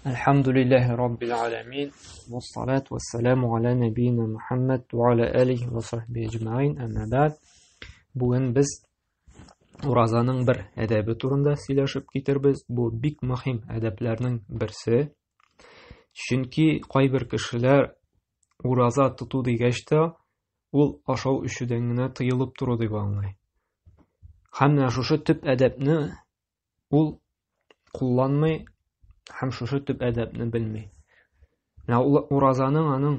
Әлхәмдүлилләһи раббил галәмин. Вассалату вассаламу аля нәбиина Мухаммад ва аля алихи ва сахбихи әҗмәгыйн. Әмма бәгъд. Бүген без уразаның бер әдәбе турында сөйләшеп китербез. Бу бик мөһим әдәпләрнең берсе. Чөнки кайбер кешеләр ураза тоту дигәч тә, ул ашау эчүдән генә тыелып тору дип аңлый. Һәм менә шушы төп әдәпне ул кулланмый һәм шушы төп әдәпне белми. Менә ул уразаның аның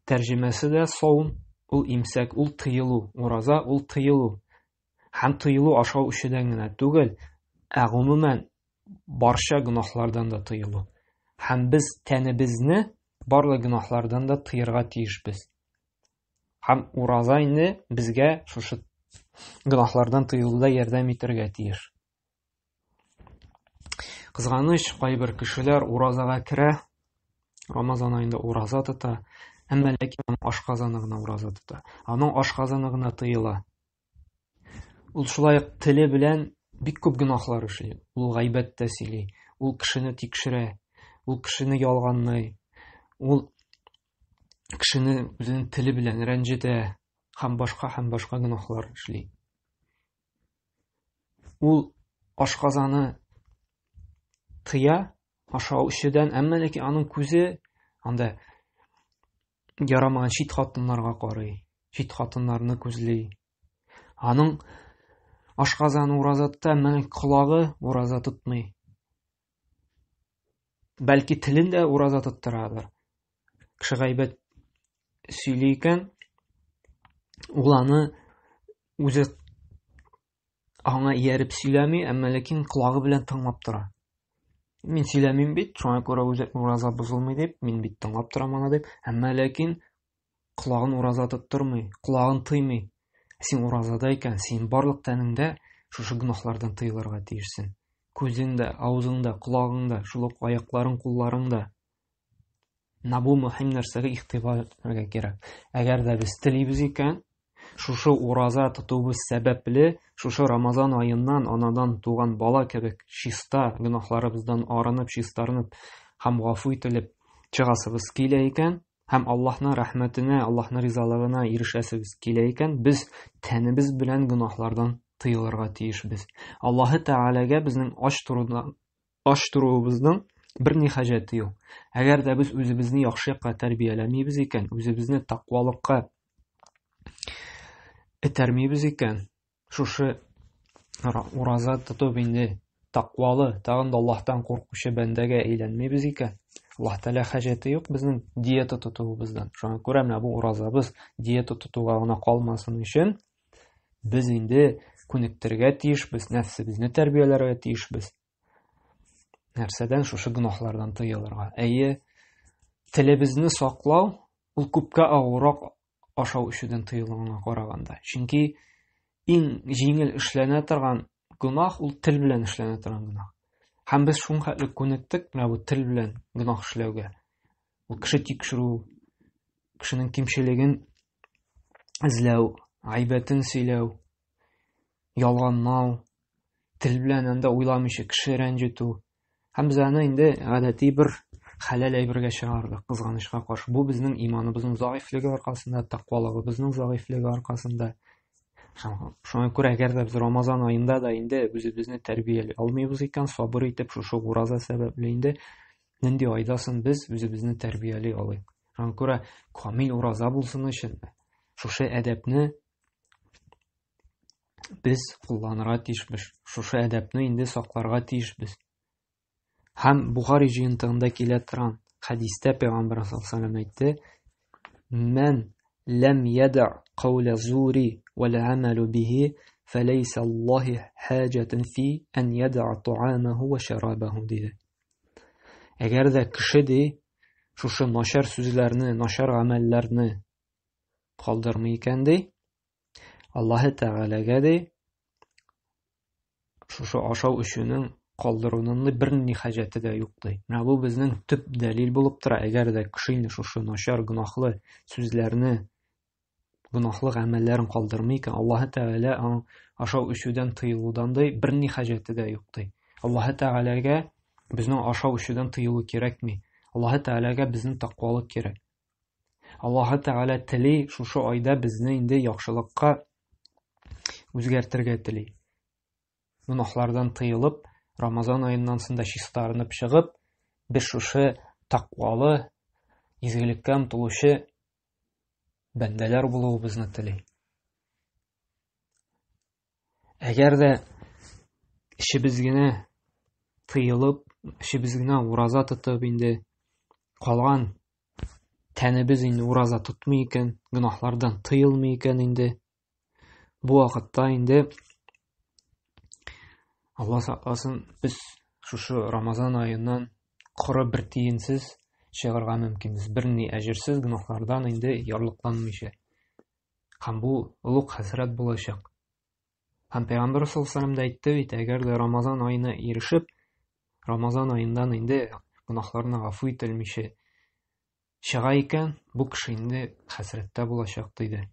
тәрҗемәсе дә саум, ул имсәк, ул тыелу. Ураза ул тыелу. Һәм тыелу ашау эчүдән генә түгел, ә гомумән барча гөнаһлардан да тыелу. Һәм без тәнебезне барлык гөнаһлардан да тыерга тиешбез. Һәм ураза инде безгә шушы гөнаһлардан тыелуда ярдәм итәргә тиеш. Кызганыч, кайбер кешеләр уразага керә, Рамазан аенда ураза тота, әмма ләкин аның ашказаны гына ураза тота. Аның ашказаны гына тыела. Ул шулай ук теле белән бик күп гөнаһлар эшли. Ул гайбәт тә сөйли, ул кешене тикшерә, ул кешене ялганлый, ул кешене үзенең теле белән рәнҗетә һәм башка һәм башка гөнаһлар эшли. Ул ашказаны тыя ашау эчүдән, әмма ләкин аның күзе анда ярамаган чит хатыннарга карый, чит хатыннарны күзли. Аның ашказаны ураза тота, әмма колагы ураза тотмый. Бәлки телен дә ураза тоттырадыр. Кеше гайбәт сөйли икән, ул аны үзе аңа ияреп сөйләми, әмма ләкин колагы белән тыңлап тора. Мин сөйләмим бит, шуңа күрә үзе ураза бозылмый дип, мин бит тыңлап торам аны дип, әмма ләкин колагын ураза тоттырмый, колагын тыймый. Син уразада икән, син барлык тәнеңдә шушы гөнаһлардан тыелырга тиешсең. Күзең дә, авызың да, колагың да, шул ук аякларың, кулларың да. Менә бу мөһим нәрсәгә игътибар итәргә кирәк. Әгәр дә без телибез икән, шушы ураза тотуыбыз сәбәпле, шушы Рамазан аеннан анадан туган бала кебек чиста, гөнаһларыбыздан арынып, чистарынып һәм гафу ителеп чыгасыбыз килә икән, һәм Аллаһның рәхмәтенә, Аллаһның ризалыгына ирешәсебез килә икән, без тәнебез белән гөнаһлардан тыелырга тиешбез. Аллаһы Тәгаләгә безнең ач торудан Ач торуыбызның берни хаҗәте юк. Әгәр дә без үзебезне яхшы якка тәрбияләмибез икән, үзебезне тәкъвалыкка этәрмибез икән, шушы ураза тотып инде тәкъвалы, тагын да Аллаһтан куркучы бәндәгә әйләнмибез икән, Аллаһ Тәгалә хаҗәте юк безнең диета тотуыбыздан. Шуңа күрә менә бу уразабыз диета тотуга гына калмасын өчен без инде күнектерергә тиешбез, нәфсебезне тәрбияләргә тиешбез. Нәрсәдән? Шушы гөнаһлардан тыелырга. Әйе, телебезне саклау ул күпкә авыррак ашау эчүдән тыелганга караганда. Чөнки иң җиңел эшләнә торган гөнаһ ул тел белән эшләнә торган гөнаһ. Һәм без шуның хәтле күнектек менә бу тел белән гөнаһ эшләүгә. Ул кеше тикшерү, кешенең кимчелеген эзләү, гайбәтен сөйләү, ялганлау, тел белән анда уйламыйча кеше рәнҗетү. Һәм без аны инде гадәти бер хәләл әйбергә чыгардык, кызганычка каршы. Бу безнең иманыбызның заифлеге аркасында, тәкъвалыгыбызның заифлеге аркасында. Шуңа күрә әгәр дә без Рамазан аенда да инде үзебезне тәрбияли алмыйбыз икән, сабыр итеп шушы ураза сәбәпле инде нинди айда соң без үзебезне тәрбияли алыйк? Шуңа күрә камил ураза булсын өчен шушы әдәпне без кулланырга тиешбез. Шушы әдәпне инде сакларга тиешбез. Һәм Бухари җыентыгында килә торган хәдистә Пәйгамбәр саллаллаһу алейһи әйтте: "Мән ләм яда каула зури вал амалу бихи фәләйсә Аллаһи хаҗатун фи ан яда таамаху ва шарабаху" диде. Әгәр дә кеше ди, шушы начар сүзләрне, начар гамәлләрне калдырмый икән ди, Аллаһы Тәгаләгә ди, шушы ашау эчүнең калдыруның бернинди хаҗәте дә юк ди. Менә бу безнең төп дәлил булып тора. Әгәр дә кеше инде шушы начар, гөнаһлы сүзләрне, гөнаһлы гамәлләрен калдырмый икән, Аллаһы Тәгалә аның ашау эчүдән тыелудан ди берни хаҗәте дә юк ди. Аллаһы Тәгаләгә Безнең ашау эчүдән тыелу кирәкми. Аллаһы Тәгаләгә безнең тәкъвалык кирәк. Аллаһы Тәгалә тели шушы айда безне инде яхшылыкка үзгәртергә тели. Гөнаһлардан тыелып, Рамазан аеннан соң да чистарынып чыгып, без шушы тәкъвалы, изгелеккә омтылучы бәндәләр булуыбызны тели. Әгәр дә эчебез генә тыелып, эчебез генә ураза тотып инде калган тәнебез инде ураза тотмый икән, гөнаһлардан тыелмый икән инде, бу вакытта инде Алла сакласын, без шушы Рамазан аеннан коры бер тиенсез чыгарга мөмкинбез. Берни әҗерсез гөнаһлардан инде ярлыкланмыйча. Һәм бу олуг хәсрәт булачак. Һәм Пәйгамбәр саллаллаһу алейһи дә әйтте бит, әгәр дә Рамазан аена ирешеп, Рамазан аендан инде гөнаһларына гафу ителмичә чыга икән, бу кеше инде хәсрәттә булачак диде.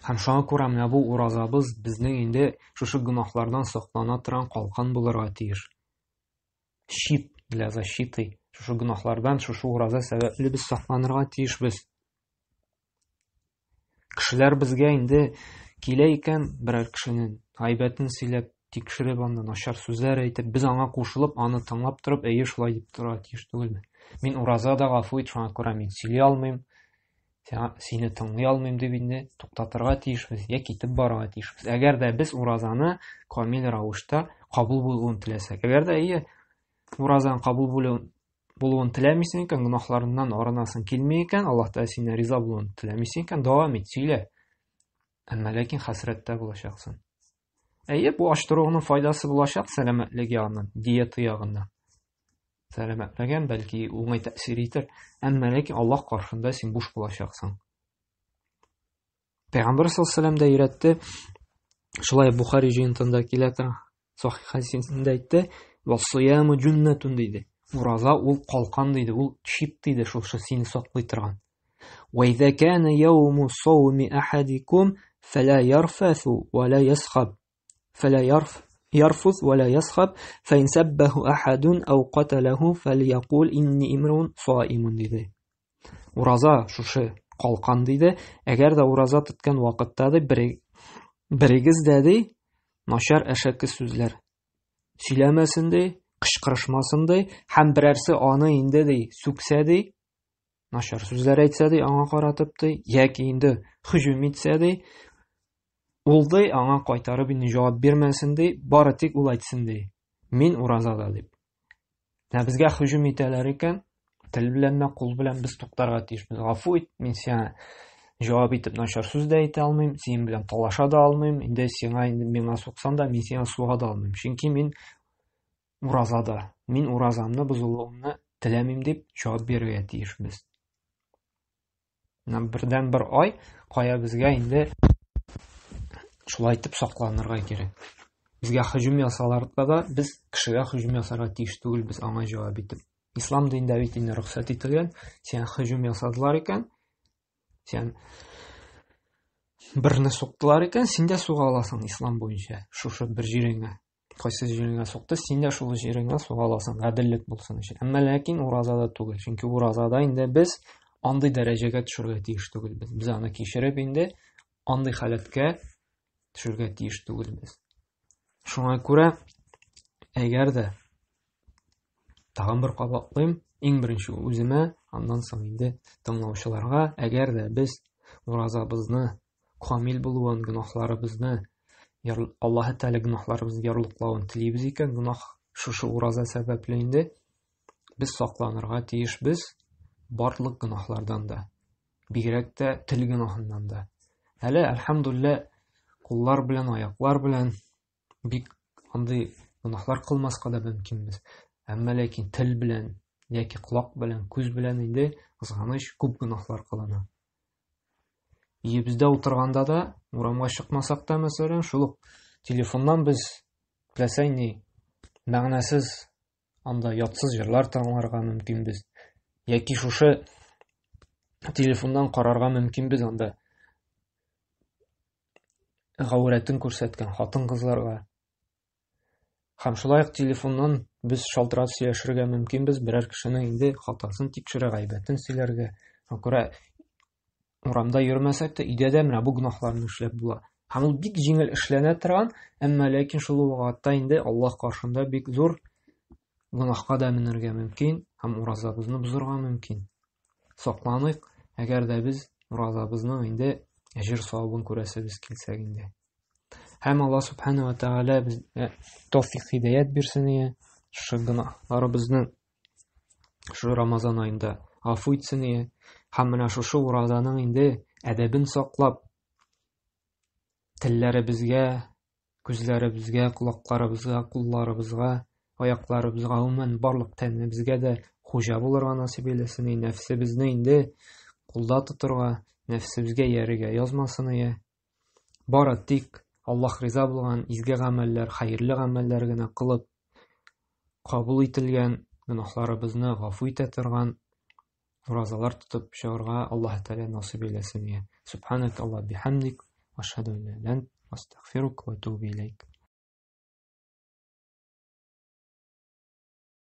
Һәм шуңа күрә менә бу уразабыз безнең инде шушы гөнаһлардан саклана торган калкан булырга тиеш. Щит для защиты. Шушы гөнаһлардан, шушы ураза сәбәпле без сакланырга тиешбез. Кешеләр безгә инде килә икән, берәр кешенең гайбәтен сөйләп, тикшереп анда начар сүзләр әйтеп, без аңа кушылып, аны тыңлап торып, әйе, шулай дип торырга тиеш түгелме? Мин ураза да гафу ит, шуңа күрә мин сөйли алмыйм, сиңа сине тыңлый алмыйм дип инде туктатырга тиешбез, я китеп барырга тиешбез. Әгәр дә без уразаны камил рәвештә кабул булуын теләсәк, әгәр дә әйе, уразаның кабул булуын теләмисең икән, гөнаһларыңнан арынасың килми икән, Аллаһ Тәгалә синнән риза булуын теләмисең икән, дәвам ит, сөйлә. Әмма ләкин хәсрәттә булачаксың. Әйе, бу ачтыруның файдасы булачак сәламәтлек ягыннан, диета ягыннан. Сәламәтлегә бәлки уңай тәэсир итер, әмма ләкин Аллаһ каршында син буш булачаксың. Пәйгамбер саллаллаһу алейһи дә өйрәтте. Шулай Бухари җыентында килә тора. Сахих хәдисендә әйтте, "Вассияму җуннатун" диде. Ураза ул калкан диде, ул щит диде, шушы сине саклый торган. Ва иза кана яуму сауми ахадикум фала ярфасу ва ла ясхаб. Фала ярф ярфус ва ла ясхаб фа ин саббаху ахадун ау каталаху фалякул инни имрун саимун диде. Ураза шушы калкан диде. Әгәр дә ураза тоткан вакытта ди берегез дә ди начар әшәке сүзләр сөйләмәсен ди, кычкырышмасын ди, һәм берәрсе аны инде ди сүксә ди, начар сүзләр әйтсә ди, аңа каратып ди, яки инде һөҗүм итсә ди, ул ди аңа кайтарып инде җавап бирмәсен ди, бары тик ул әйтсен ди, мин уразада дип. Менә безгә һөҗүм итәләр икән, тел белән дә, кул белән без туктарга тиешбез. Гафу ит, мин сиңа җавап итеп начар сүз дә әйтә алмыйм, синең белән талаша да алмыйм, инде сиңа инде миңа суксаң да, мин сиңа суга да алмыйм. Чөнки мин уразада, мин уразамны бозылуымны теләмим дип җавап бирергә тиешбез. Менә бердән бер ай кая безгә инде шулай итеп сакланырга кирәк. Безгә һөҗүм ясалар да, без кешегә һөҗүм ясарга тиеш түгел, без аңа җавап итеп. Ислам динендә бит инде рөхсәт ителгән, сиңа һөҗүм ясадылар икән, син берне суктылар икән, син дә суга аласың ислам буенча, шушы бер җиреңә. Кайсы җиреңә сукты, син дә шул җиреңә суга аласың, гаделлек булсын өчен. Әмма ләкин уразада түгел, чөнки уразада инде без андый дәрәҗәгә төшергә тиеш түгелбез. Без аны кичереп инде андый халәткә төшергә тиеш түгелбез. Шуңа күрә әгәр дә тагын бер кабатлыйм, иң беренче үземә, аннан соң инде тыңлаучыларга, әгәр дә без уразабызны камил булуын, гөнаһларыбызны, Аллаһы Тәгалә гөнаһларыбызны ярлыклавын телибез икән, гөнаһ шушы ураза сәбәпле инде без сакланырга тиешбез барлык гөнаһлардан да. Бигрәк тә тел гөнаһыннан да. Әле, әлхәмдулилла, куллар белән, аяклар белән бик андый гөнаһлар кылмаска да мөмкинбез. Әмма ләкин тел белән яки колак белән, күз белән инде кызганыч күп гөнаһлар кылына. Өебездә утырганда да, урамга чыкмасак та, мәсәлән, шул ук телефоннан без теләсә ни мәгънәсез анда ятсыз җырлар тыңларга мөмкинбез. Яки шушы телефоннан карарга мөмкинбез анда гаурәтен күрсәткән хатын-кызларга. Һәм шулай ук телефоннан без шалтыратып сөйләшергә мөмкинбез, берәр кешенең инде хатасын тикшерә, гайбәтен сөйләргә. Шуңа күрә урамда йөрмәсәк тә, өйдә дә менә бу гөнаһларны эшләп була. Һәм ул бик җиңел эшләнә торган, әмма ләкин шул ук вакытта инде Аллаһ каршында бик зур гөнаһка да менергә мөмкин һәм уразабызны бозырга мөмкин. Сакланыйк, әгәр дә без уразабызның инде әҗер савабын күрәсебез килсә инде. Һәм Алла Субхану ва Тааля безгә тәүфик һидаят бирсен ие. Шушы гөнаһларыбызны шушы Рамазан аенда гафу итсен ие. Һәм менә шушы уразаның инде әдәбен саклап, телләребезгә, күзләребезгә, колакларыбызга, кулларыбызга, аякларыбызга, гомумән барлык тәнебезгә дә хуҗа булырга насыйп әйләсен, нәфсебезне инде кулда тотырга, нәфсебезгә иярергә язмасын ие. Бары тик Аллаһ риза булган изге гамәлләр, хәерле гамәлләр генә кылып, кабул ителгән гөнаһларыбызны гафу итә торган уразалар тотып чыгарга Аллаһ Тәгалә насыйп әйләсен. Субханак Аллаһ бихамдик, ашһаду ан ла илаһ илля ант, астагфирук ва атубу иләйк.